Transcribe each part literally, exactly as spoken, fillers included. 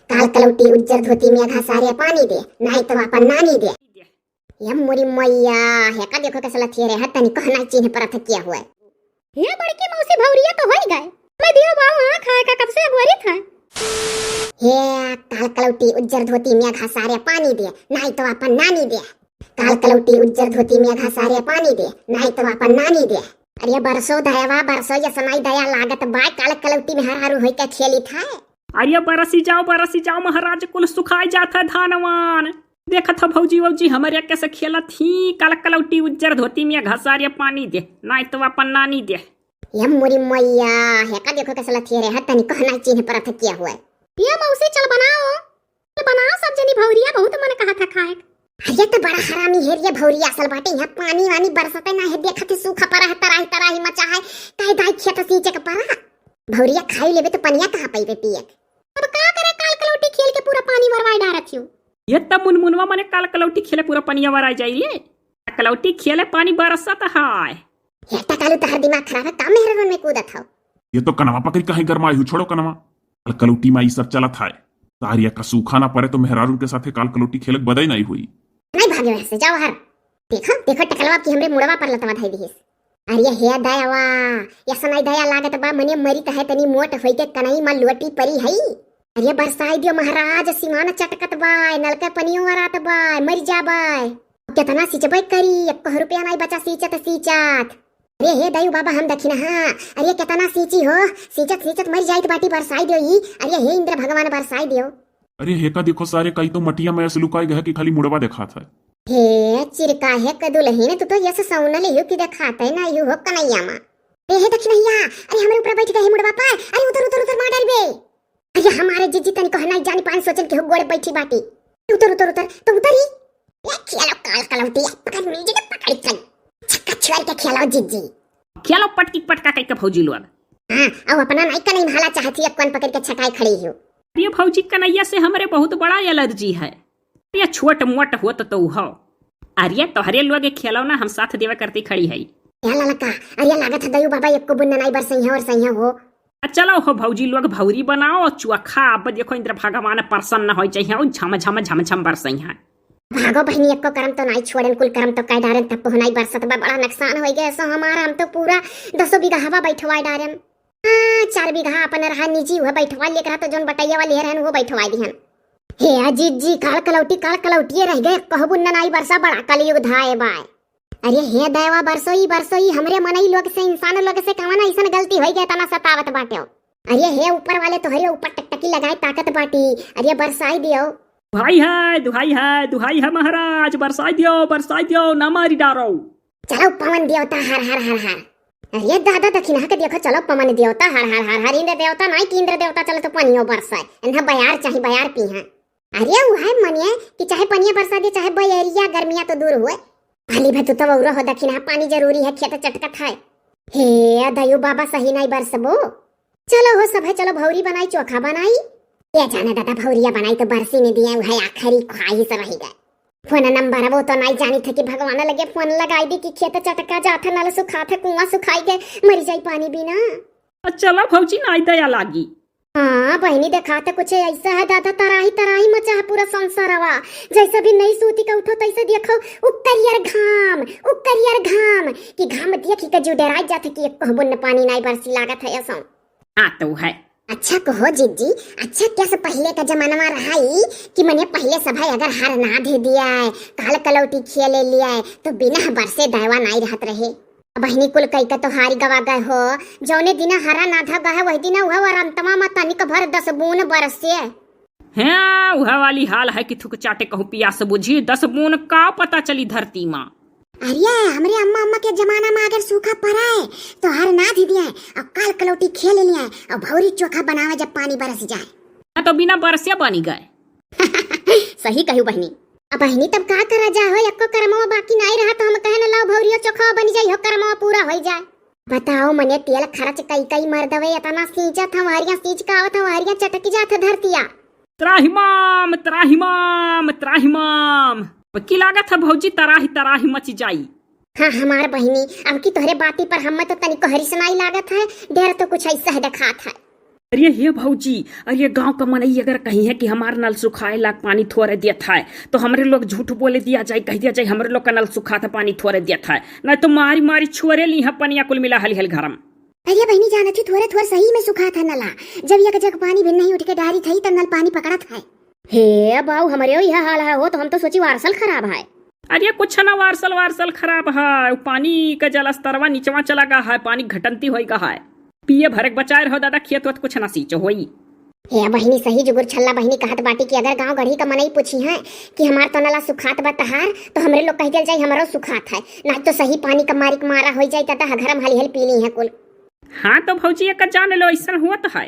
काल कलौटी उज्जर धोती में घसारे पानी दे, नाई तो अपन नानी दे। ये मोरी मैया, हेका देखो कैसे लथिए रे, है तनी कहना चिन्ह परत है क्या हुआ। हे बड़की मौसी, भौरिया तो होई गए। मैं दियो बाऊ हाँ खाए का कब से अगोरित है। हे काल कलौटी उज्जर धोती में घसारे पानी दे, नाई तो अपन नानी दे। काल कलौटी उज्जर धोती में घसारे पानी दे, नाई तो अपन नानी दे। अरे बरसो दयावा बरसो, ये समय दया लागत बा, काल कलौटी में हर हरू होई के खेली था। अरे बरसी जाओ, बरसी जाओ महाराज, कुल सुखाई जात है धानवान। देखत ह भौजी वौजी हमरे कैसे खेलत ही, काल कलौटी उज्जर धोती में घसारे पानी दे, नाई तो अपन नानी दे। ये मोरी मैया, हेका देखो कैसे लथिए रे, है तनी कहना चिन्ह परत है क्या हुआ। ये मौसी चल बनाओ, चल बनाओ सब जनी, भौरिया बहुत मन कहा था खाए। अरे तो बड़ा हरामी है रे भौरिया, असल बाटे यहाँ पानी वानी बरसते ना है, देखत ही सूखा पड़ा है, तराही तराही मचा है, कहे दाई खेत सींचे के पड़ा। भौरिया खाई लेबे तो पनिया कहाँ पइबे पिए के? अब का करे काल कलौटी खेल के पूरा पानी बरवाए डारत हियो। ये तब मुनमुनवा मने काल कलौटी खेले पूरा पनिया वराई जाई रे। कलौटी खेले पानी बरसत हाय। हे टकालू तहर दिमाग खराब है का? मेहरारू में कूदत हौ। ये तो कनवा पकड़ी काहे गरमाई हूँ, छोड़ो कनवा। काल कलौटी में ई सब चलत हाय। तारिया का सूखा ना पड़े तो मेहरारू के साथे काल कलौटी खेले के बदई नहीं हुई। नहीं भागे वैसे, जाओ हर। देखो, देखो टकलवा की हमरे मुड़वा पर लतवा धई दिहिस। अरे हे दयावा, ये समय दया लागत बा, मने मरी त है तनी मोट होई के कनई मा लोटी परी हई। अरे बरसाई दियो महाराज, सिमान चटकत बा, नलका पनियो वरात बा, मरी जाबे। केतना सींचबे करी, एको रुपया नाई बचा सींचत सींचत। अरे हे दयू बाबा हम दखिना हाँ, अरे केतना सींची हो, सींचत सींचत मरी जाइत बाटी, बरसाई दियो ई। अरे हे इंद्र भगवान बरसाई दियो। अरे हेका देखो सारे, कई तो मटिया में ऐसे लुकाई गया कि खाली मुड़वा देखात है। हे चिरका हे कदुलहीन, तू तो यस सौनल हियो कि देखात है ना हियो हो कनैया मा। ए हे दखिनहिया, अरे हमरे ऊपर बैठ गए मुड़वा पर, अरे उधर उधर उधर मार डाल बे। अरे हमारे जिज्जी तनी कहना जानी पान सोचन के हो गोड़े बैठी बाटी। उतर उतर उतर, तो उतरी। ये खेलो काल कलौटी, पकड़ नीचे के पकड़ चल। छक्का छुआर के खेलो जिज्जी। खेलो पटकी पटका कई के भौजी लोग। हाँ, अब अपना नाई कनई में हाला चाहत ही, अब कौन पकड़ के छटाई खड़ी हो। अरे भौजी कनैया से हमरे बहुत बड़ा एलर्जी है। अरे छोट मोट होत तो हो। अरे तोहरे लोग खेलो ना, हम साथ देवे करती खड़ी है। ए ललका, अरे लागत है दयू बाबा एको बुन्न नाई बरसइहा और सइहा हो। आ चलो हो भौजी लोग भौरी बनाओ चोखा, अब देखो इंद्र भगवान प्रसन्न हो जाइए, झम झम झम झम बरसइहा। भागो बहिनी, एको करम तो नाई छोड़ेन, कुल करम तो कह डारेन, तब तो नाई बरसत बा, बड़ा नुकसान हो गया सो हमारा, हम तो पूरा दसो बीघा हवा बैठवा डारेन। हाँ, चार बीघा अपन रहा निजी, वह बैठवा लेकर तो जोन बटैया वाली रहन वो बैठवा दिहन। हे अजीत जी, काल कलौटी, काल कलौटिए रह गए, कहबू न नाई बरसा, बड़ा कलयुग धाए बाय। अरे हे दयावा बरसोई, बरसोई, हमरे मनई लोग से, इंसान लोग से कवन ऐसन गलती होई गए तना सतावत बाटे। अरे हे ऊपर वाले तोहरे ऊपर टकटकी लगाए ताकत बाटी, अरे बरसाई दियो। दुहाई है, दुहाई है, दुहाई है महाराज, बरसाई दियो, बरसाई दियो, ना मारी डारो। चलो पवन देवता हर हर हर हर। अरे दादा दखिनहा के देखो, चलो पवन देवता हर हर हर हर, इंद्र देवता नाई कि इंद्र देवता, चलो तो पनियो बरसाए, इन्हें बयार चाही, बयार पीहा। अरे उ है मने कि चाहे पनिया बरसा दे, चाहे बयरिया, गर्मिया तो दूर हुए। हाली भर तू तो औरो हो दखिनहा, पानी जरूरी है, खेत चटकत है। हे दयू बाबा सही नाई बरसबो। चलो हो सब है, चलो भौरी बनाई, चोखा बनाई। ए जाने दादा भौरिया बनाई तो बरसी ने दिए, उहे आखिरी ख्वाहिश रही गए। फोन नंबर वो तो नाई जानी थे कि भगवान लगे फोन लगाई दी कि खेत चटका जात है, नल सुखात है, कुआं सुखाई गए, मरी जाई पानी बिना। आ चलो भौजी नाई दया लागी। हाँ बहिनी, देखात कुछ ऐसा है दादा, तराही तराही मचा है पूरा संसारवा। जैसे भी नई सूती के उठो तैसे देखो, उ करियर घाम, उ करियर घाम, कि घाम देखी के जो डराई जात है कि एक कहबो न पानी नाई बरसी लागत है ऐसा। हाँ तो है। अच्छा कहो जिज्जी, अच्छा कैसे पहले का जमानवा रहा ई कि मने पहले सभा अगर हर ना दे दिया है, काल कलौटी खेले लिया है, तो बिना बरसे दयवा नाई रहत रहे। बहिनी कुल कई का तो हारी गवा गए हो, जौने दिना हरा ना धा गए वही दिना उहे वरंतवा मा तनिक भर दस बून बरसे। हैं, उहे वाली हाल है कि थुक चाटे कहूँ पियास बुझी, दस बून का पता चली धरती मा। अरे, हमरे अम्मा, अम्मा के जमाना मा अगर सूखा पड़े, तो हर नाध दिए, और काल कलौटी खेल लिए, और भौरी चोखा बनावे जब पानी बरस जाए। हाँ, तो बिना बरसे बनी गए। सही कहू बहिनी। अब बहिनी, तब का करा जा हो, एको करमवा बाकी नाई रहा, तो हम कहे न लाओ भौरियो चोखा बनी जाई हो, करमवा पूरा होई जाए। बताओ मने, तेल खर्च कई कई मर्दवे, इतना सींचत हम, हरिया सींच का आवत हम, हरिया चटकी जात है धरतिया। त्राहिमाम, त्राहिमाम, त्राहिमाम। अब की लागत है भौजी, तराही तराही मच जाई। हाँ हमार बहिनी, अब की तोहरे बाती पर हमें तो तनिको हरिस नाई लागत है, ढेर तो कुछ ऐसा है देखात है। अरे हे भौजी, अरे गाँव का मनई अगर कहिहैं कि हमार नल सुखाए लाग, पानी थोरे देत है, तो हमरे लोग झूठ बोले दिया जाए, कहि दिया जाए हमरे लोग का नल सुखात है, पानी थोरे देत है, नहीं तो मारी मारी छोरे लिहैं पनिया कुल मिला हलिहल घरम। अरे बहिनी, जानत ही थोरे थोर सही में सुखात है नला, जब एक जग पानी भी नहीं उठ के डारी थई तब नल पानी पकड़त है। हे बाऊ, हमरेउ यह हाल है हो, तो हम तो सोची वारसल खराब है। अरे कुछ ना, वारसल वारसल खराब है, उ पानी का जलस्तरवा निचवा चला गा है, पानी घटंती होई गा है। पिए भरे के बचाए रहो दादा, खेत वत कुछ ना सींचो होई। हे बहिनी, सही जुगुर छल्ला बहिनी कहत बाटी कि अगर गाँव गढ़ी का मनई पूछिहैं कि हमार तो नला सुखात बा तहार, तो हमरे लोग कहि दियल जाई हमरो सुखात है, ना तो सही पानी का मारी के मारा होई जाई, तदा घरम हलिहल पी लिहैं कुल। हाँ तो भौजी, एक जान लो, ऐसन होत है,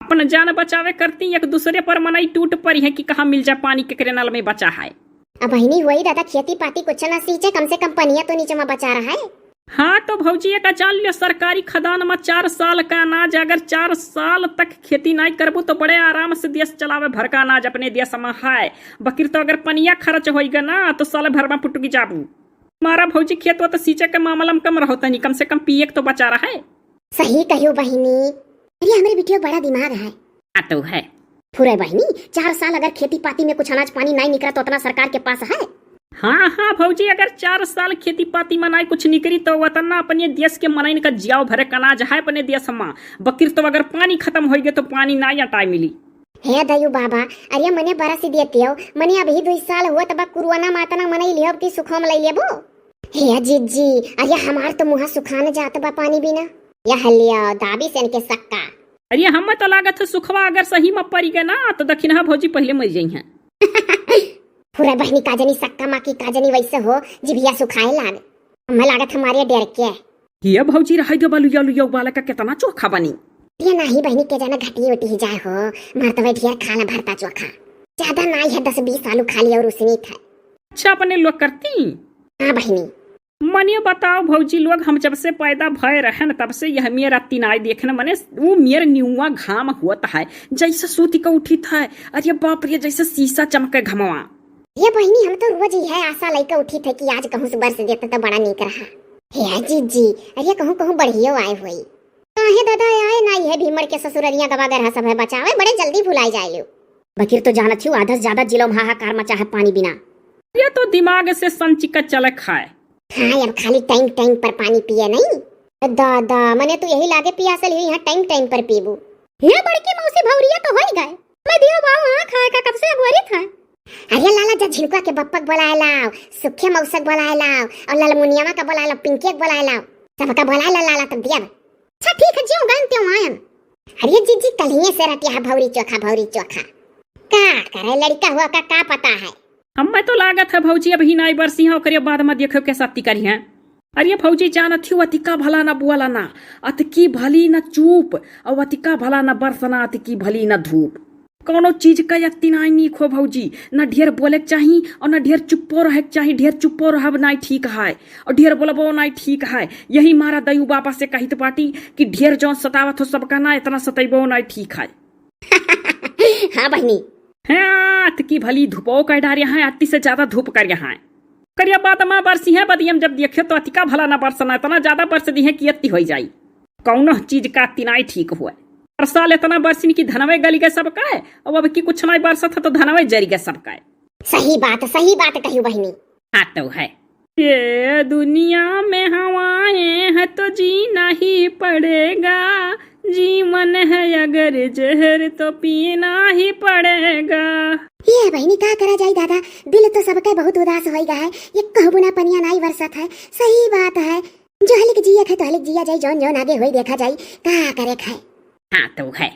अपन जान बचावे करती एक दूसरे पर मनई टूट पड़िहैं कि कहाँ मिल जाए पानी, केकरे नल में बचा है। अब बहिनी होई दादा, खेती पाती कुछ ना सींचे, कम से कम पनिया तो नीचे में बचा रहा है। हाँ तो भौजी, एक जान लियो, सरकारी खदान में चार साल का अनाज, अगर चार साल तक खेती नाई करबू तो बड़े आराम से देश चलावे, भर का अनाज अपने देश में है। बकिर तो अगर पनिया खर्च होई गा ना तो साल भर में पुटुकी जाबू। मारा भौजी, खेत वत सींचे के मामला में कम रहो तनी, कम से कम पिए के तो बचा रहा है। सही कहियो बहिनी। अरे हमरे बिटिया बड़ा दिमाग है। हाँ तो है। फुरे बहिनी, चार साल अगर खेती पाती में कुछ अनाज पानी नाई निकरा तो उतना सरकार के पास है। हाँ हाँ भौजी, अगर चार साल खेती पाती में नाई कुछ निकरी तो वतना अपने देश के मनइन का जियाव भरे का अनाज है अपने देश में। बकिर तो अगर पानी खत्म होई गे तो पानी नाई अटाए मिली। हे दयू बाबा, अरे मने बरस देतियो, मने अबही दुई साल हुआ तब कोरोना में अतना मनई लियो कि सुखो में लई लेबो। हे जिज्जी, अरे हमार तो मुँह सुखान जात बा पानी बिना। यह लियो, दाबी से इनके सक्का। अरे हमें तो लागत है सुखवा अगर सही में पड़ी गए ना तो दखिनहा भौजी पहले मर जाई हैं। फुरे बहिनी, का जनी सक्का माँ की का जनी वैसे हो, जिभिया सुखाए लाग। हमें लागत हमारे डर के। हे भौजी, रहाई दे बा, लुया लुया उबाले का कितना चोखा बनी। ये नाही बहिनी, के जाना घटी उटी जाए हो, मार तो ढेर खाला भरता चोखा। ज्यादा नाई है, दस बीस आलू खाली और उसनी था। अच्छा, अपने लोग करती? हाँ बहिनी। मने बताओ भौजी लोग, हम जब से पैदा भय रहन तब से यह मेर अति नाई देखन, मने वो मेर निउआ घाम होत है, जैसे सूती का उठित है। अरे बाप रे, जैसे शीशा चमके घमवा। ये बहिनी, हम तो रोज यह आशा लइके उठित है कि आज कहूँ से बरस देता तो बड़ा नीक रहा। हे जिज्जी, अरे कहूँ कहूँ बढ़ियो आए होई। काहे दादा, आए नाई है भीमड़ के ससुररिया गवा गरहा सब है बचावे, बड़े जल्दी भुलाई जाए लियो। बकिर तो जानत छिउ, आधा से ज्यादा जिलो में हाहाकार मचा है पानी बिना। ये तो दिमाग से संचिका चलक है। हाँ, अब खाली टाइम टाइम पर पानी पिए नहीं। दादा, मने तो यही लागे पियासल ही यहाँ टाइम टाइम पर पीबू। हे बड़की मौसी, भौरिया तो होई गए। मैं दियो बाऊ, हाँ, खाए का कब से अगुअरी था। अरे लाला, जा झिनकुआ के बप्पक बोलाए लाओ, सुखे मौसक बोलाए लाओ, और ललमुनियावा का बोलाए लाओ, पिंकिया के बोलाए लाओ, सबका बोलाए ला लाला, तब दिया। अच्छा ठीक है, जियो गन त्यों आयन। अरे जिज्जी, कलिए से रटिया है भौरी चोखा, भौरी चोखा। का करे लड़का हुआ का, का पता है? हमें तो लागत है भौजी अबही नाई बरसी हैं, ओकरे बाद में देखो के सत्ती करी हैं। अरे भौजी जानत ही अतिका भला न बुआला ना, अतकी भली न चूप, और अतिका भला न बरसना, अतकी भली न धूप। कौनो चीज का अति नाई नीक हो भौजी, न ढेर बोले के चाही और न ढेर चुप्पो रहे के चाही। ढेर चुप्पो रहब नाई ठीक है और ढेर बोलबो नाई ठीक है। यही मारा दयू बाबा से कहित बाटी कि ढेर जौन सतावत हो सबका ना, इतना सतैबो नाई ठीक है। हाँ बहिनी। हाँ, अतकी भली धूपो कर डारे हैं, अति से ज्यादा धूप कर यहाँ। करिया बात में बरसी है बदियम जब देखे तो अतिका भला न बरसना, इतना ज्यादा बरस दी है कि अति होई जाई। कौनो चीज का अति नाई ठीक हुआ। हर साल इतना बरसिन की धनवे गली गए सबका है, अब अब की कुछ नाई बरसत है तो धनवे जरी गए सबका है। सही बात, सही बात कही बहिनी। हाँ तो है। ये दुनिया में हवाएं हैं तो जीना ही पड़ेगा, जीवन है अगर जहर तो पीना ही पड़ेगा। ये बहिनी का करा जाई दादा, दिल तो सबका बहुत उदास होई गा है, ये कहबो ना पनिया नाई बरसत है। सही बात है, जो हलिक जिए है तो हलिक जिया जाई, जौन जौन आगे होई देखा जाई, का करे खाए। हाँ तो है।